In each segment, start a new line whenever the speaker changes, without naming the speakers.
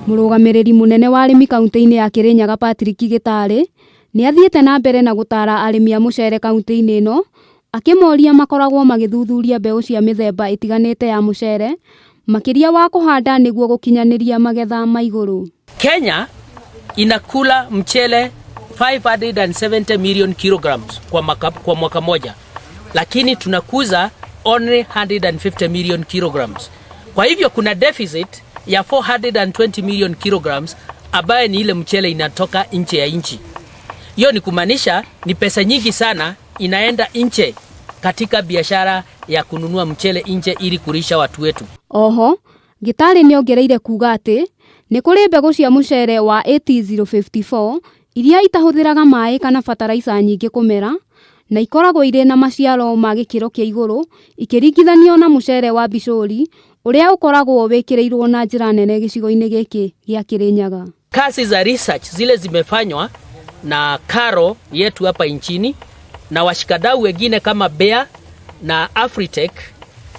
Mũrũgamĩrĩri mũnene wa arĩmi kaunti-inĩ ya Kirinyaga Patrick Gĩtarĩ nĩ athiĩte na mbere na gũtaara arĩmi a mũcere kaunti-inĩ ĩno akĩmoria makoragwo magĩthuthuria mbeũ cia mĩthemba ĩtiganĩte ya mũcere makĩria wa kũhanda nĩguo gũkinyanĩria magetha ma igũrũ.
Kenya inakula mchele 570 million kilograms kwa mwaka moja, lakini tunakuza only 150 million kilograms. Kwa hivyo kuna deficit ya 420 million kilograms ambaye ni ile mchele inatoka nje ya nchi. Hiyo ni kumaanisha ni pesa nyingi sana inaenda nje katika biashara ya kununua mchele nje ili kulisha watu wetu.
Oho, Gĩtarĩ nĩongereire kuga atĩ nĩ kũrĩ mbegũ cia mũcere wa AT054 iria itahũthĩraga maĩ kana bataraica nyingĩ kũmera na ikoragwo irĩ na maciaro ma gĩkĩro kĩa igũrũ ikĩringithanio na mũcere wa Bishori ũrĩa ũkoragwo wĩkĩrĩirwo na njĩra nene gĩcigo-inĩ gĩkĩ gĩa Kirinyaga.
Kazi za research zile zimefanywa na KALRO yetu hapa nchini na washikadau wengine kama Bayer na Afritech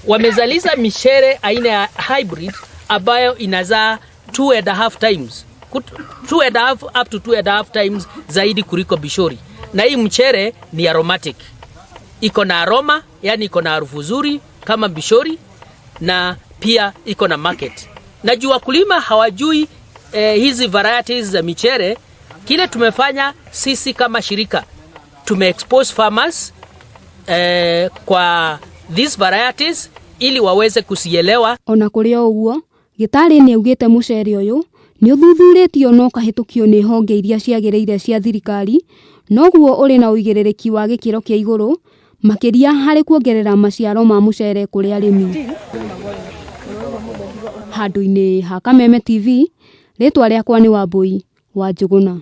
wamezalisha michere aina ya hybrid ambayo inazaa 2.5 times, 2.5 up to 2.5 times zaidi kuliko Bishori, na hii mchere ni aromatic, iko na aroma, yani iko na harufu nzuri kama Bishori na pia iko na market. Na juu wakulima hawajui hizi varieties za michere, kile tumefanya sisi kama shirika tume expose farmers kwa these varieties ili waweze kuzielewa.
Ona kũrĩ o ũguo, Gĩtarĩ nĩaugĩte mũcere ũyũ nĩ ũthuthurĩtio na ũkahĩtũkio nĩ honge iria ciagĩrĩire cia thirikari noguo ũrĩ na ũigĩrĩrĩki wa gĩkĩro kĩa igũrũ makĩria harĩ kuongerera maciaro ma mũcere kũrĩ arĩmi. Handũ-inĩ ha Kameme TV, rĩtwa rĩakwa nĩ Wambui wa Njũgũna.